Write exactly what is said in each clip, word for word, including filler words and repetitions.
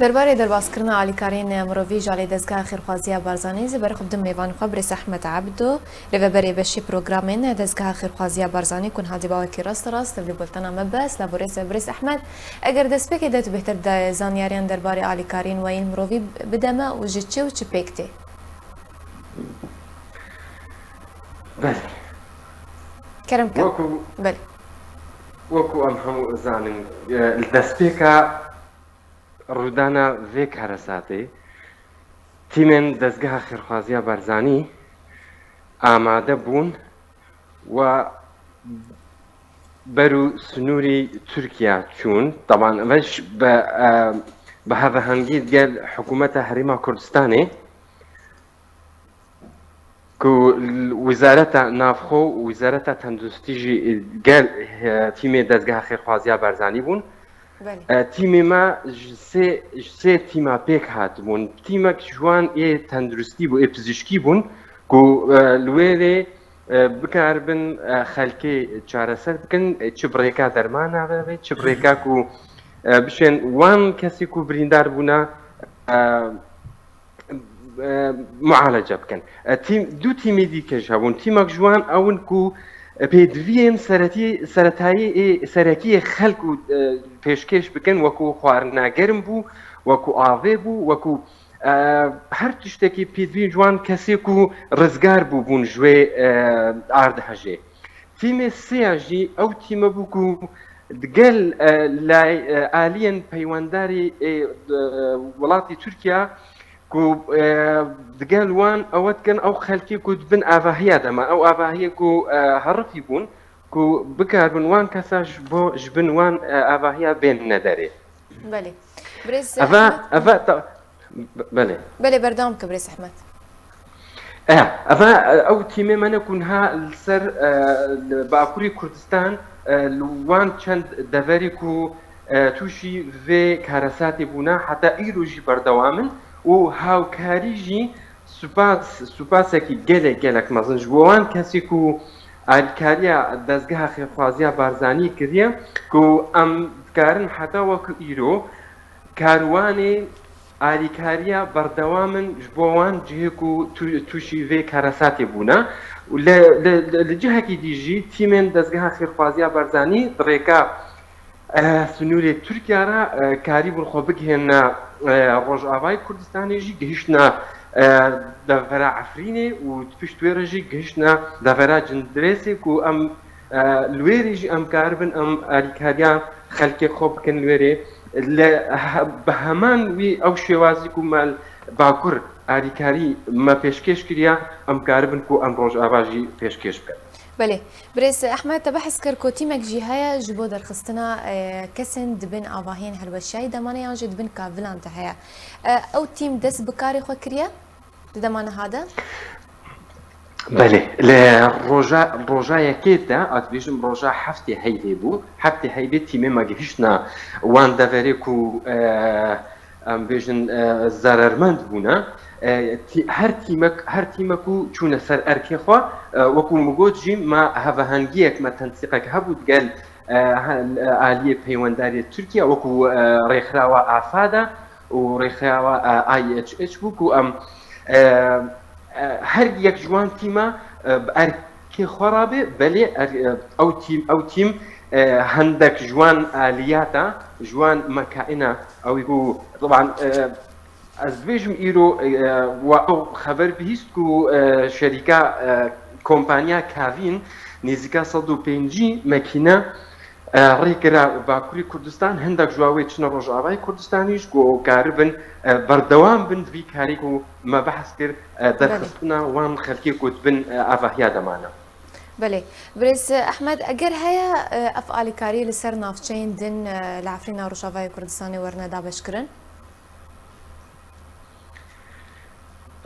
Derbarê derbaskirina alîkariyên mirovî ji alî Dezgeha Xêrxwaziya Barzanî, ji ber xwe didim mêvanê xwe birêz Ehmed Ebdo, rêveberê beşê programên Dezgeha Xêrxwaziya Barzanî, ku niha dî bawekî rasterast tevlî bultena me be. Silav û rêz birêz Ehmed. Eger destpêkê de tu bêhtir de zanyariyan derbarê alîkariyên we yên mirovî bide me û ji çi û çi pêk tê? Belê. Kerem ke. Wekû, belê. Wekû em hemû zanin, e, li destpêka rûdana vê karesatê, tîmên Dezgeha Xêrxwaziya Barzanî amade bûn we berû sinûrî Tirkiye çûn. Teban, ve ji, bi, e, bi hevahengî gel hikûmeta Herêma Kurdistanê, ku Wizareta Navxwe û Wizareta Tenduristî jî gel, e, tîmê Dezgeha Xêrxwaziya Barzanî bûn. Belê. E, tîmê me ji sê, ji sê tîma pêk hatibûn. Tîmek ji wan ê tenduristî bû, ê pizîşkî bûn, ku, e, li wê rê, e, bikaribin, e, xelkê çareser bikin, e, çi bi rêka dermana ve, çi bi rêka ku, e, bişên wan kesê ku birîndar bûne, e, e, mualece bikin. E, tîm, du tîmê dîke jî hebûn. Tîmek ji wan ew in ku, e, pêdiviyên seretî, seretayî ê, serekiyê xelk û, e, pêşkêş bikin, wekû xwarina germ bû, wekû avê bû, wekû, e, her tiştekî pêdivî ji wan kesê ku rizgar bûbûn ji wê, e, ardhejê. Tîmê sêya jî ew tîme bû ku digel, e, lay, e, aliyên peywendarî ê, e, welatî Tirkiye ku, e, digel wan ew dikin, ew xelkê ku di bin avahiya de me, ew avahiyê ku, e, herifî bûn, ku bikaribin wan kesa ji bo, ji bin wan, e, avahiya bênine derê. Belê. Birêz Eva, Ehmed. Eva, ta-, be-, belê. Belê, berdewam ke, birêz Ehmed. E, eva, e, ew tîmê me ne ku niha li ser, e, li Bakurê Kurdistan, e, li wan çend deverê ku, e, tûşî vê karesatê bûne, heta îro jî berdewam in û hawkarî jî spas, spasekî gelek, gelek mezin ji bo wan kesê ku alîkariya Dezgeha Xêrxwaziya Barzanî kiriye, ku em dikarin heta wek îro karwanê alîkariya berdewam in ji bo wan cihê ku tu-, tûşî vê karesatê bûne. Û li, li, li, li cihekî dî jî tîmên Dezgeha Xêrxwaziya Barzanî di rêka, e, sinûrê Tirkiye re, e, karîbûn xwe bigihêne, e, Rojavayê Kurdistanê jî gihiştine, e, devera Efrînê û di pişt wê re jî gihiştine devera Cindirêsê ku em, e, li wê rê jî em karibin em alîkariya xelkê xwe bikin li wê rê. Li he-, bi heman wî ew şêwazî ku me li Bakur alîkarî me pêşkêş kiriye, em karibin ku em Rojava jî pêşkêş bikin. Belê. Birêz Ehmed, te behs kir ku tîmek jî heye ji bo derxistina, e, kesên di bin avahiyên helweşiyayî de mane yan jî di bin kavilan de heye. E, ew tîm dest bi karê xwe kiriye di dema niha de? Belê. Li roja, roja yekê de, ez dibêjim roja heftê heyvê bû. Heftê heyvê tîmê me gihiştine wan deverê ku, e, em bêjin, e, zerermend bûne. E, tî-, her tîmek, her tîmek ku çûne ser erkê xwe, e, wekû min got jî, me hevahengiyek, me tensîqek hebû digel, e, he-, e, aliyê peywendariyê Tirkiye, wekû, e, rêxirawa AFAD'a û rêxirawa, e, I H H bû ku em, e, e, her yek ji wan tîma, e, bi erk kê xwe rabe, belê, er, e, ew tîm, ew tîm, e, hendek ji wan aliyata, ji wan mekaîna, ew ê ku, teban, e, ez dibêjim îro, e, wa ew xeber bihîst ku, e, şerîka, e, kompanya Kavîn nêzîka sed û pêncî mekîne, e, rê kira Bakurê Kurdistan, hindek ji wê çine Rojavayê Kurdistanê jî ku karibin, e, berdewam bin di vî karî ku me behs kir, e, Belê. derxistina wan xelkê ku di bin, e, avahiya de mane. Belê. Birêz Ehmed, eger heye, e, ev alîkarî li ser navçeyên din, e, li Efrîna Rojavayê Kurdistanê werine dabeşkirin?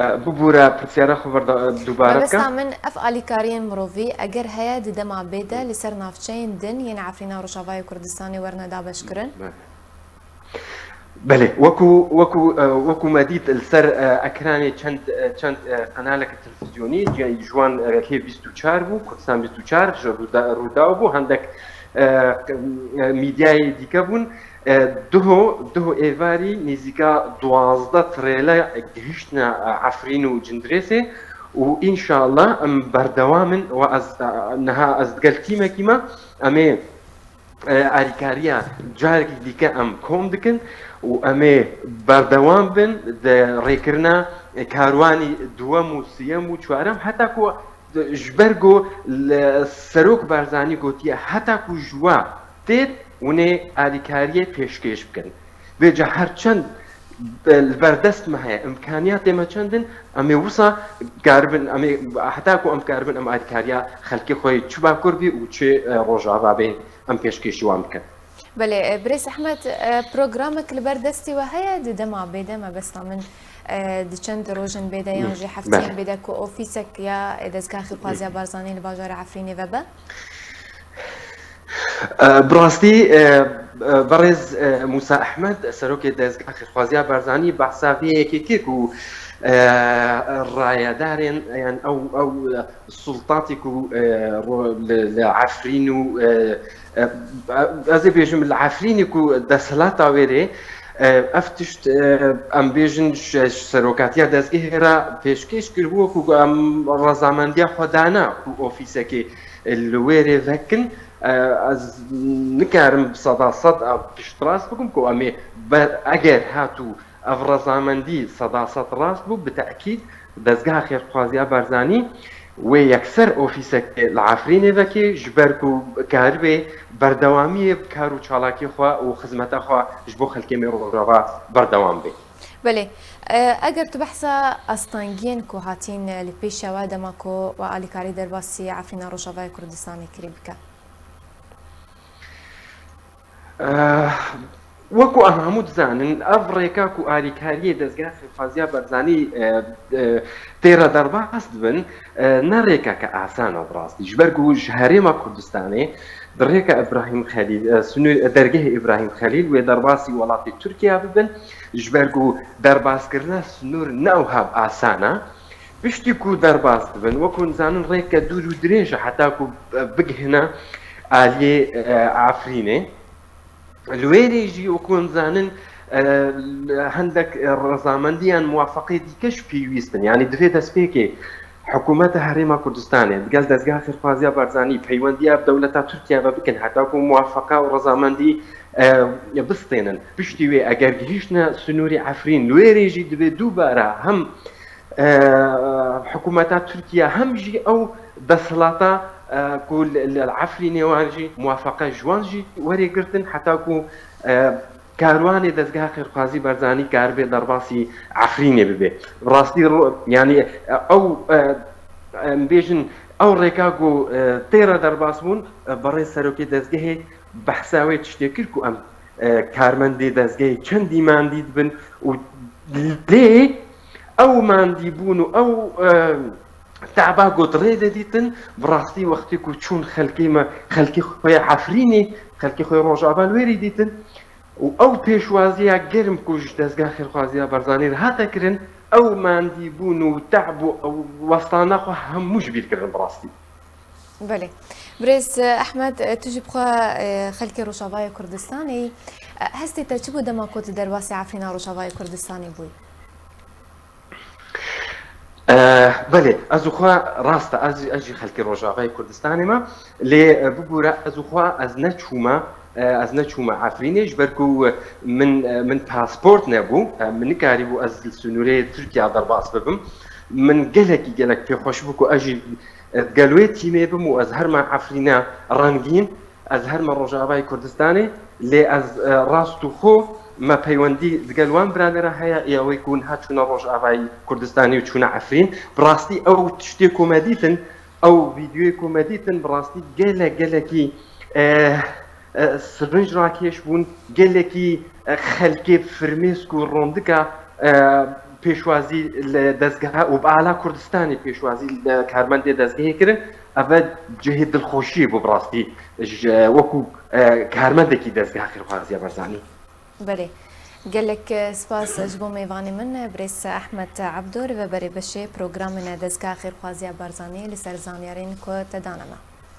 E, bibûre pirsyara xwe verda-, dubare bike. Mebesta min, ev alîkariyên mirovî, eger heye di dema bê de li ser navçeyên din yên Efrîna Rojavayê Kurdistanê werine dabeşkirin? Belê. Belê, wekû, wekû, e, wekû me dît li ser, e, ekranê çend, e, çend, e, qenaleke televîzyonî, ji, ji wan, e, K bîst û çar bû, Kurdistan bîst û çar, ji Rûda-, Rûdaw bû, hendek, e, e, mîdyayê dîke bûn. E, duho, duho êvarî nêzîka duwazdeh trêle gihiştine, e, Efrîn û Cindirêsê û înşallah em berdewam in û ez, e, niha ez digel tîmekî me, em ê, e, alîkariya carekî dîke em kom dikin û em ê berdewam bin di rêkirina karwanî duwem û siyem û çarem heta ku Ji ber ku li Serok Barzanî gotiye, heta ku ji we têt, hûn ê alîkariyê pêşkêş bikin. Vêca her çend, e, li ber dest me heye, îmkaniyatê me çend in, em ê wisa karibin, em ê, heta ku em karibin, em alîkariya xelkê xwe yê çi Bakur bê û çi, e, Rojava bê, em pêşkêşî wan bikin. Belê, e, birêz Ehmed, e, programek li ber destê we heye? Di dema bêde mebesta min, e, di çend rojên bêde yan jî heftiyên bêde ku ofîsek ya, e, Dezgeha Xêrxwaziya Barzanî li bajarê Efrînê vebe? E, bi rastî, e, e, birêz, e, Musa Ehmed, serokê Dezgeha Xêrxwaziya Barzanî, behsa vê yekê kir ku, e, rayedarên, yan ew, ew, e, sultatê ku, e, ro-, li, li Efrîn û, e, e, ez ê bêjim li Efrînê ku desthilata wê rê, e, ev tişt, e, em bêjin ji, ji serokatiya dezgehê re pêşkêş kiribû ku em rezamendiya xwe dana ku ofîsekê li wê rê vekin. E, ez nikarim bi seda sed ev piştrast bikim ku em ê be-, eger hatû ev rezamendî seda sed rast bû, bi tekîd Dezgeha Xêrxwaziya Barzanî wê yekser ofîsekê li Efrînê vekê, ji ber ku karibê berdewamiyê bi kar û çalakiyê xwe û xizmeta xwe ji bo xelkê me Rojava berdewam bê. Belê. E, eger tu behsa astengiyên ku hatîn li pêşa we dema ku we alîkarî derbasî Efrîna Rojavayê Kurdistanê kirî bike? Eh, wekû em hemû dizanin, ev rêka ku alîkariyê Dezgeha Xêrxwaziya Barzanî, eh, eh, tê re derbas dibin, eh, ne rêkeke asan e bi rastî. Ji ber ku ji Herêma Kurdistanê di rêka Îbrahîm Xelîl, eh, sinû-, dergehê Îbrahîm Xelîl wê derbasî welatê Tirkiye bibin, ji ber ku derbaskirina sinûr ne wiha bi asan e. Piştî ku derbas dibin, wekû nizanin rêke dûr û dirêj e heta ku, eh, bigihine aliyê, eh, Efrînê. Li wê rê jî wekû em zanin, e, hendek rezamendiyan muwafaqê dîke jî pêwîst in. Yanî divê destpêkê hikûmeta Herêma Kurdistanê digel Dezgeha Xêrxwaziya Barzanî peywendiya bi dewleta Tirkiye ve bikin, heta ku muwafaqa û rezamendî, e, bistênin. Piştî wê eger gihîştine sinûrê Efrîn, li wê rê jî divê dubare hem e, hikûmeta Tirkiye hem jî ew desthilata, e, ku li, li Efrînê wan jî muwafaqe ji wan jî werê girtin heta ku, e, karwanê Dezgeha Xêrxwazî Barzanî karibe derbasî Efrînê bibe. Bi rastî ro-, yanî, e, ew, e, em bêjin ew rêka ku, e, tê re derbas bûn, e, berê serokê dezgehê behsa wê tiştê kir ku em e, karmendê dezgehê çendî mandî dibin û lê ew mandîbûn û ew, e, teba ku di rê de dîtin, bi rastî wextê ku çûn xelkê me, xelkê xwe ya Efrînê, xelkê xwe ya Rojava li wê rê dîtin û ew pêşwaziya germ ku ji Dezgeha Xêrxwaziya Barzanî re hate kirin, ew mandîbûn û teb û ew westana xwe hemû ji bîr kirin bi rastî. Belê. Birêz Ehmed, tu jî bi xwe, e, xelkê Rojavayê Kurdistanê yî. E, hestê te çi bû dema ku tu derbasî Efrîna Rojavayê Kurdistanê bûyî? E, belê, ez û xwe rast e, ez, ez jî xelkê Rojavayê Kurdistanê me. Lê, e, bibûre, ez û xwe ez neçûme, e, ez neçûme Efrînê, ji ber ku min, e, min pasport nebû, e, min nikarîbû ez li sinûrê Tirkiye derbas bibim. Min gelekî gelek pêxweş bû ku ez jî, e, digel wê tîmê bim û ez herme Efrîne rengîn, ez herme Rojavayê Kurdistanê, lê ez, e, rast û xo me peywendî digel wan biranê re heye, ê ew ê ku niha çûne Rojavayê Kurdistanê û çûne Efrîn. Bi rastî ew tiştê ku me dîtin, ew vîdyoyê ku me dîtin, bi rastî gelek, gelekî, e, e, sirinc rakêş bûn, gelekî, e, xelkê firmêsk û rondika, e, pêşwazî li dezgeha û bi ala Kurdistanê pêşwazî li karmendê dezgehê kirin. Ev cihê dilxweşiyê bû bi rastî ji, wekû, e, karmendekî Dezgeha Xêrxwaziya Barzanî. Belê. Gelek, e, spas ji bo mêvanê min, e, birêz Ehmed Ebdo, rêveberê beşê programên Dezgeha Xêrxwaziya Barzanî li ser zanyarên ku te dane me.